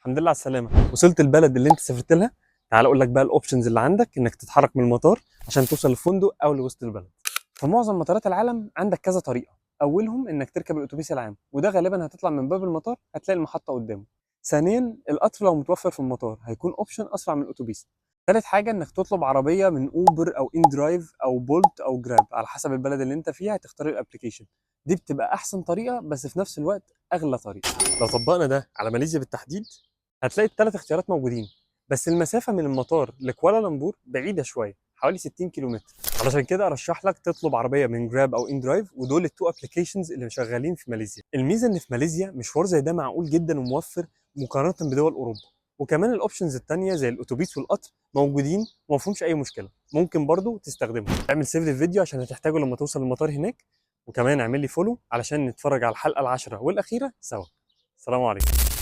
الحمد لله على السلامه، وصلت البلد اللي انت سافرت لها. تعال اقول لك بقى ال options اللي عندك انك تتحرك من المطار عشان توصل للفندق او لوسط البلد. في معظم مطارات العالم عندك كذا طريقه. اولهم انك تركب الاتوبيس العام، وده غالبا هتطلع من باب المطار هتلاقي المحطة قدامه. ثانيا القطر لو متوفر في المطار هيكون option اسرع من الاتوبيس. ثالث حاجة انك تطلب عربية من اوبر او inDrive او بولت او جراب، على حسب البلد اللي انت فيها هتختار ال application. دي بتبقى احسن طريقه، بس في نفس الوقت اغلى طريقه. لو طبقنا ده على ماليزيا بالتحديد هتلاقي الثلاث اختيارات موجودين، بس المسافة من المطار لكوالالمبور بعيدة شويه، حوالي 60 كيلومتر. علشان كده ارشح لك تطلب عربية من جراب او inDrive، ودول ال two applications اللي شغالين في ماليزيا. الميزة ان في ماليزيا مشوار زي ده معقول جدا وموفر مقارنة بدول اوروبا، وكمان ال options التانية زي الاتوبيس والقطر موجودين وما فيهمش اي مشكله، ممكن برضو تستخدمهم. اعمل save للفيديو عشان هتحتاجه لما توصل المطار هناك، وكمان اعمل لي follow علشان نتفرج على الحلقة العاشرة والاخيرة سوا. السلام عليكم.